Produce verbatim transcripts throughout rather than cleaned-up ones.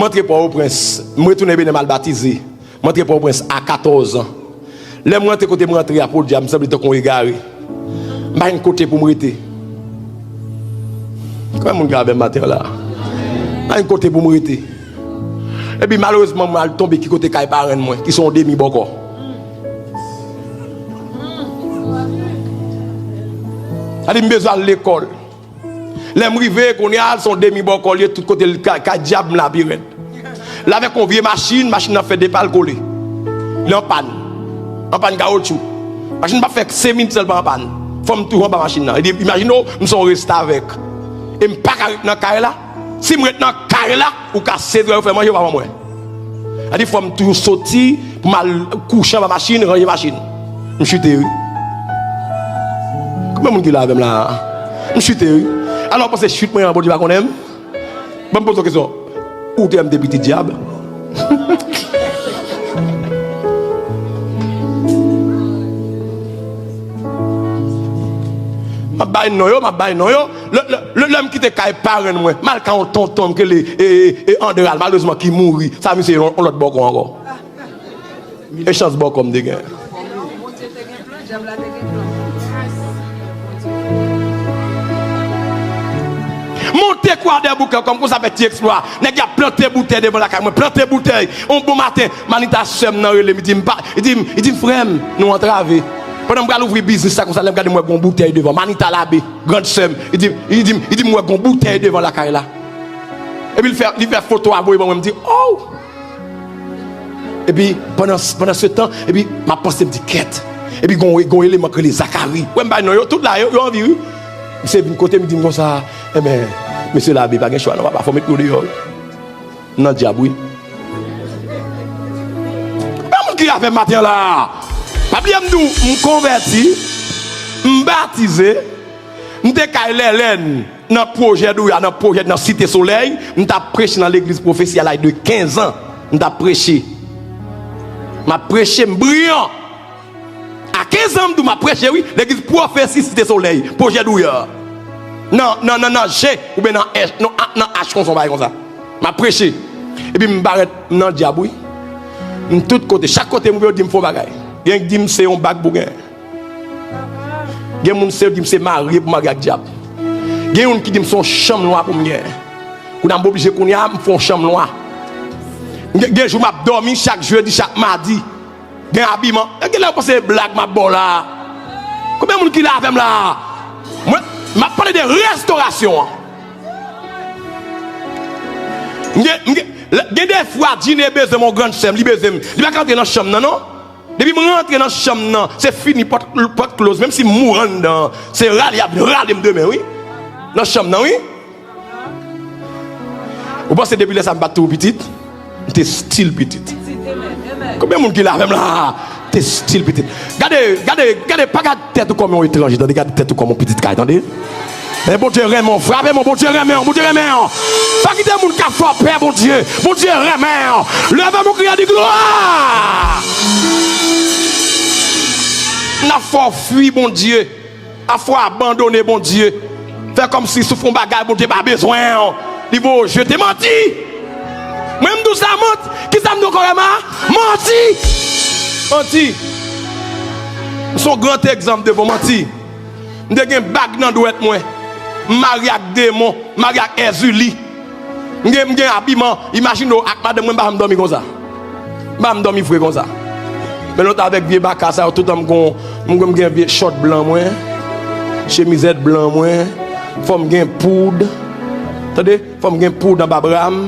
M antre Pòtoprens, m retounen Benè, m al batize. M antre Pòtoprens a katòz an. Lè m rantre kote m rantre a, podyab, m sanble tankou yon egare. M pa gen kote pou m rete. Konbyen moun ki avè m maten an la? M pa gen kote pou m rete. Epi malerezman, mwen al tonbe ki kote kay parenn mwen, ki se yon demi bòkò. Sa di m bezwen al lekòl. Lè m rive, kounye a, se yon demi bòkò l ye, tout kote l ka, ka dyab m la pi rèd. L avèk yon vye machin, machin nan fè de pa l kole. Li an pàn. An pàn kawotchou. Machin pa fè senk minit sèl pa an pàn. Fò m toujou anba machin nan. Epi imajine w, m se yon restavèk. E m pa ka ret nan kay la. Si m ret nan kay la, ou ka sezi wè yo fè manje, ou pa ban mwen. Sa di fò m toujou soti pou m al kouche anba machin, ranje machin. M chite, wi. Konbyen moun ki la avè m la? M chite, wi. Alò, w panse chit mwen an, Bondye pa konnen m? Ban m poze w kesyon. Ou te wè m te piti dyab? M ap bay non yo, m ap bay non yo. Lè, lè, lè, lè m kite kay parenn mwen, m al kay yon tonton m ki rele, e, e, e, Andral, malerezman ki mouri. Sa misye yon, yon lòt bòkò ankò. E chans bòkò m te gen. Monte Kwadèboukè kòm konsa fè ti eksplwa. Nèg y ap plante boutèy devan lakay mwen, plante boutèy. On bon maten, Manita sè m nan rele m, li di m pa, li di m, li di m, "Frè m, nou antrave." Pandan m pral ouvri biznis la konsa, lè m gade m wè gon boutèy devan. Manita Labe, grann sè m, li di, li di m, li di m wè gon boutèy devan lakay la. Epi li fè, li fè foto a voye ban mwen, m di, "Oh!" Epi pandan, pandan se tan, epi m ap panse, m di, "Kèt." Epi gon, gon eleman k rele Zakari. Wè m bay non yo, tout la, yo, yo anvi, wi. Misye vin kote m, li di m konsa, "Enben, mesye Labe, pa gen chwa non, papa, fò w met nou deyò, wi." Nan dyab, wi. Gen moun ki avè m maten an la. Pa bliye m di w, m konvèti, m batize, m te kay Lèlèn, nan pwojè Douya, nan pwojè, nan Site Solèy, m t ap preche nan legliz Pwofesi a laj de kenz an. M t ap preche. M ap preche, m briyan. A kenz an, m di w m ap preche, wi. Legliz Pwofesi Site Solèy, pwojè Douya. Nan, nan, nan, nan G, oubyen nan H, non, a, nan H konsa, yon bagay konsa. M ap preche. Epi m parèt, m nan dyab, wi. M tout kote, chak kote m rive, yo di m fè yon bagay. Gen ki di m se yon bag pou gen. Gen moun se yo di m se marye pou marye ak dyab. Gen youn ki di m se yon chanm nwa pou m gen. Kounye a m oblije kounye a m fè yon chanm nwa. Gen, gen jou m ap dòmi chak jedi, chak madi. Gen abiman. E gen lè yo panse se blag m ap ba w la. Konbyen moun ki la avè m la? Mwen, m ap pale de restorasyon an. M gen, m gen, gen de fwa, Djine bezwen m, yon grann sè m, li bezwen m. Li pa ka rantre nan chanm nan, non. Depi m rantre nan chanm nan, se fini, pòt, pòt close. Menm si m mouri anndan an, se rale y ap rale m demen, wi. Nan chanm nan, wi. Ou panse depi lè sa a m pa t toujou pitit? M te still pitit. Konbyen moun ki la avè m la? Te still pitit. Gade, gade, gade, pa gade tèt ou kòm yon etranje, tande, gade tèt ou kòm yon pitit kay, tande. E Bondye renmen w, frape mwen, Bondye renmen w, Bondye renmen w. Pa kite moun k ap fè w pè Bondye. Bondye renmen w. Leve men w, kriye, di glwa. N ap fè w fui Bondye. Afwa abandone Bondye. Fè kòmsi si w fè yon bagay, Bondye pa bezwen w. Li voye w jete. Manti! Mwen, m di w sa, manti. Kisa m di w ankò, Rema? Manti! Manti! M se yon gran egzanp devan w, manti. M te gen bag nan dwèt mwen. M marye ak demon, m marye ak Èzili. M gen, m gen abiman, imajine w ak madanm mwen, m pa janm dòmi konsa. M pa janm dòmi fre konsa. Men lòt avèk vye baka sa yo, toutan m gon, m gon, m gen vye chòt blan mwen, chemizèt blan mwen, fò m gen poud. Tande, fò m gen poud anba bra m.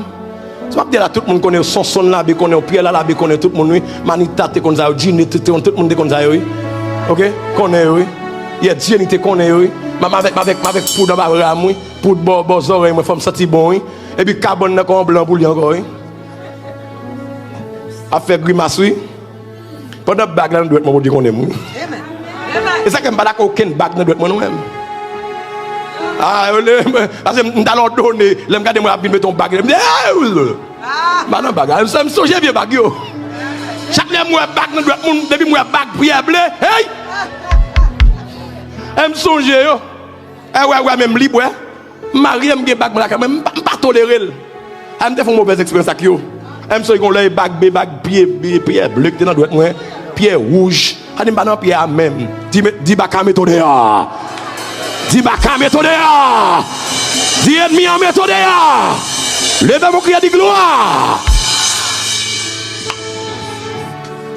Si m ap di la, tout moun konnen yo, Sonson Labe konnen yo, Pyè Lalabe konnen tout moun, wi. Manita te konn sa yo, Djine te, te konn, tout moun te konn sa yo, wi. Oke? Konnen yo, wi. Yè Djeni te konnen yo, wi. M, m avèk, m avèk, m avèk poud anba bra m, wi. Poud bò, bò zòrèy mwen, fò m santi bon, wi. Epi kabann nan kon blan pou li ankò, wi. Ap fè grimas, wi. Pandan bag la nan dwèt mwen, Bondye konnen m, wi. E sa k fè m pa dakò okenn bag nan dwèt mwen, non, menm. Ah, yo le, paske m, m t al òdone, lè m gade mwen ap vin mete yon bag, m di, "Ey!" M pa nan bag la, m, m sonje vye bag yo. Chak lè m wè bag nan dwèt moun, depi m wè bag Pyè Ble, hey! E m sonje yo. E wè, wè, menm li bwè. M marye, m gen bag mwen lakay mwen, m pa, m pa tolere l. A, m te fè yon movèz eksperyans ak yo. A, m sonje yon lè e bag, e bag pyè, pyè ble ki te nan dwèt mwen, pyè wouj. A, di m pa nan pyè a menm. Di, di baka mete w deyò. Di baka mete w deyò. Di ènmi an mete w deyò. Leve men w, kriye, di glwa.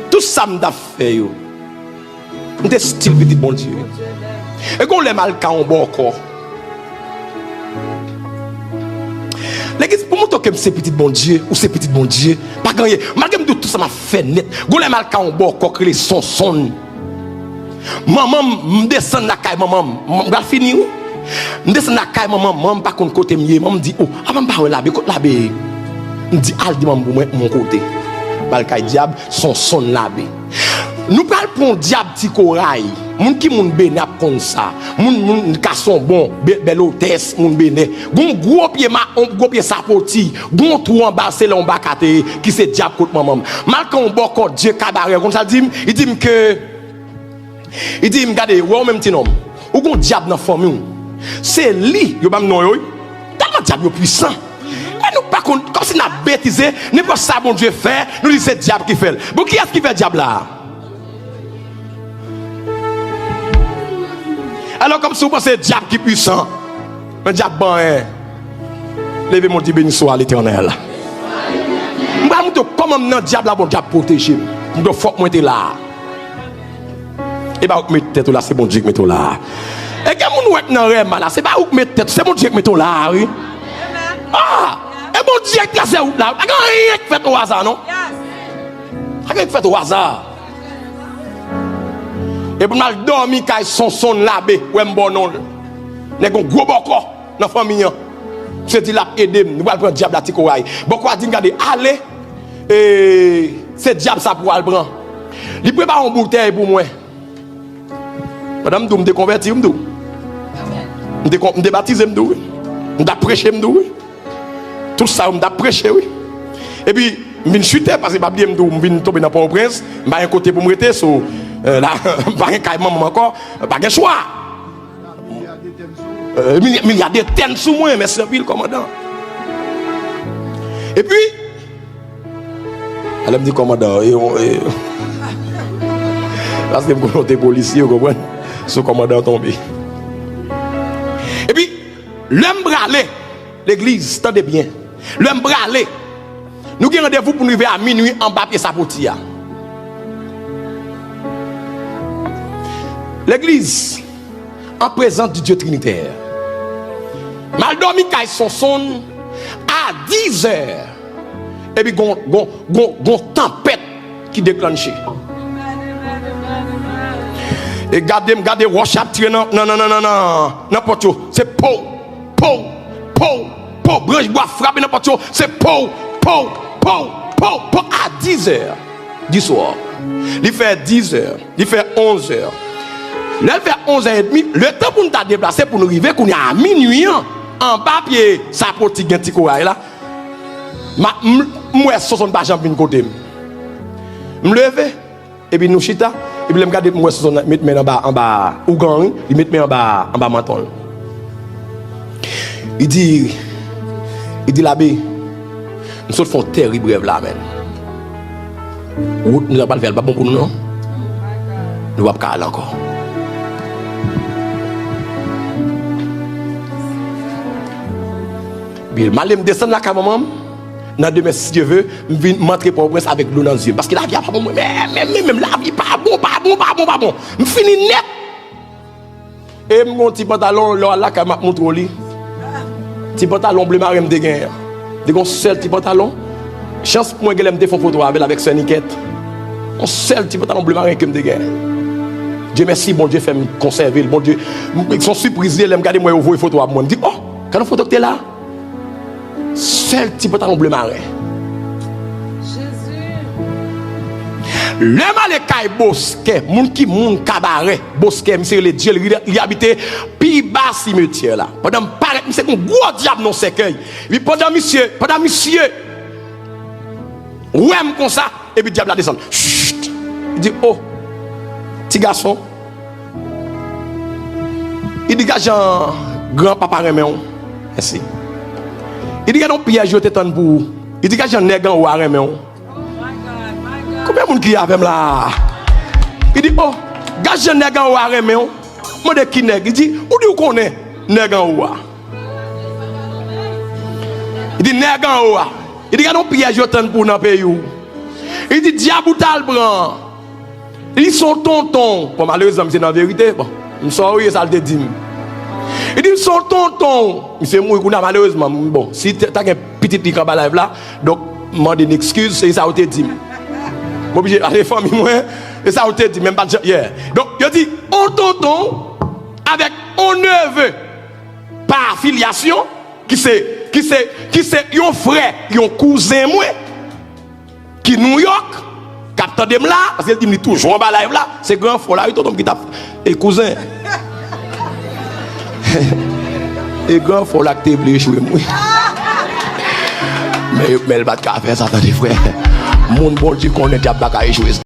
Tout sa m t ap fè yo, m te still pitit Bondye. E gon lè m al ka yon bòkò. Legliz, pou montre w ke m se pitit Bondye, ou se pitit Bondye, pa gen anyen. Malgre m di w tout sa m ap fè nèt, gon lè m al ka yon bòkò k rele Sonsonn. Manman m, m desann lakay manman m. M pral fini, wi. M desann lakay manman m, manman m pa konn kote m ye. Manman m di, "O, apa m pa wè Labe, kot Labe ye?" M di, "Al di manman m pou mwen, m yon kote." M al kay dyab, Sonsonn Labe. Nou pral pran yon dyab ti koray. Moun ki moun Benè ap konn sa. Moun, moun Kasonbon, Bè-, Bèl Otès, moun Benè. Gon gwo pye ma, on gwo pye sapoti, gon twou anba, se la yon baka te ye, ki se dyab kot manman m. M al ka yon bòkò Dye Kabarè, ou konn sa l di m? Li di m ke, li di m, "Gade, wè w menm ti nonm, ou gon dyab nan fanmi w." Se li, yo ban m non yo, wi. Tèlman dyab yo pwisan. E nou pa konn, kòmsi n ap betize, nenpòt sa Bondye fè, nou di se dyab ki fè l. Bon, kiyès ki fè dyab la? Alò, kòmsi w panse dyab ki pwisan, men dyab pa anyen. Leve men w, di, "Beniswa Letènèl." M pral montre w kòman m nan dyab la, bon, dyab pwoteje m. M di w, "Fòk mwen te la." E pa ou k met tèt ou la, se Bondye k met ou la. E gen moun ou wè k nan rèma la, se pa ou k met tèt ou, se Bondye k met ou la, wi. Ah! E Bondye k trase wout la, wi. Pa gen anyen k fèt o aza, non. Pa gen anyen k fèt o aza. E pou m al dòmi kay Sonsonn Labe, wè m ba w non l. Nèg yon gwo bòkò nan fanmi an. Misye di l ap ede m. Nou pral pran dyab la ti koray. Bòkò a di m, "Gade, ale, e, se dyab sa pou w al pran." Li prepare yon boutèy pou mwen. Pandan m di w m te konvèti, m di w. M te kon-, m te batize, m di w, wi. M t ap preche, m di w, wi. Tout sa yo, m t ap preche, wi. Epi, m vin chite, paske pa bliye, m di w, m vin tonbe nan Pòtoprens, m pa gen kote pou m rete, so, eh, la, m pa gen kay manman m ankò, pa gen chwa. Eh, milya, milya de tèn sou mwen, mèsi anpil, kòmandan. Epi, alè m di kòmandan, e, e, paske m konnen w te polisye, w konprann? Sou kòmandan tonbe. Epi, lè m prale, legliz, tande byen. Lè m prale, nou gen randevou pou n rive a minwi anba pye sapoti a. Legliz, en présence du Dieu Trinitaire. M al dòmi kay Sonsonn a dizè. Epi gon, gon, gon, gon tanpèt ki deklanche. E gade m, gade wòch ap tire nan, nan, nan, nan, nan, nan, nan pòt yo. Se pow, pow, pow, pow. Branch bwa frape nan pòt yo. Se pow, pow, pow, pow, pow a dizè. Di swa. Li fè dizè, li fè onzè. Lè l fè onzè edmi, letan pou n ta deplase pou n rive kounye a minwi an, anba pye sapoti gen ti koray la, m, m, m wè Sonsonn pa janm vin kote m. M leve, epi nou chita, epi lè m gade m wè Sonsonn met men anba, anba ougan, wi, li met men anba, anba manton l. Li di, li di, "Labe, m sot fè yon tèrib rèv la, men. Wout nou t ap pral fè a, l pa bon pou nou, non. Nou p ap ka al ankò." Epi m ale, m desann lakay manman m. Nan demen, si Dye ve, m vin, m antre Pòtoprens avèk dlo nan zye m. Paske lavi a pa bon mwen. Men, men, men, men, lavi pa bon, pa bon, pa bon, pa bon. M fini nèt. E m gon ti pantalon, lè w al lakay m ap montre w li. Ti pantalon ble maren m te genyen an. Te gon sèl ti pantalon. Chans pou mwen, genlè m te fè yon foto avè l avèk sè Nikèt. Yon sèl ti pantalon ble maren ke m te genyen. Dye mèsi, Bondye fè m konsève l. Bondye, m, se yon sipriz li ye, lè m gade m wè yo voye foto a pou mwen. M di, "Oh, gade yon foto ki te la." Sèl ti pantalon ble maren. Lè m ale kay Boskè, moun ki moun Kabarè, Boskè, misye rele Dye, li, li abite pi ba simetyè la. Pandan m parèt, misye gon gwo dyab nan sèkèy. Epi pandan misye, pandan misye wè m konsa, epi dyab la desann. Chut! Li di, "Oh, ti gason." Li di, "Gad jan gran papa renmen w." Mèsi. Li di, "Gade yon pyèj yo te tann pou ou." Li di, "Gade jan nèg anwo a renmen w." Konbyen moun ki avè m la? Li di, "Oh, gade jan nèg anwo a renmen w." Mande ki nèg. Li di, "Ou di ou konnen nèg anwo a." Li di, "Nèg anwo a." Li di, "Gade yon pyèj yo tann pou w nan peyi w." Li di, "Dyab ou t al pran an." Li di, "Se yon tonton." Bon, malerezman, misye nan verite. Bon, m sòri, e sa l te di m. Li di, "Se yon tonton." Misye mouri kounye a, malerezman. Bon, si te- ta gen pitit li k anba live la, donk, m mande n ekskiz, se sa yo te di m. M oblije ale fanmi mwen, e sa yo te di m, men m pa t jan, yeah. Donk, yo di, "On tonton avèk on neve pa afilyasyon, ki se, ki se, ki se yon frè, yon kouzen mwen, ki Nouyòk, k ap tande m la, paske l di m li toujou anba live la, se gran fò la, wi, tonton m ki t ap, e kouzen. E gran fò la k te vle echwe m, wi. Men, men l pa t ka fè sa, tande, frè. Moun Bondye konnen dyab pa ka echwe.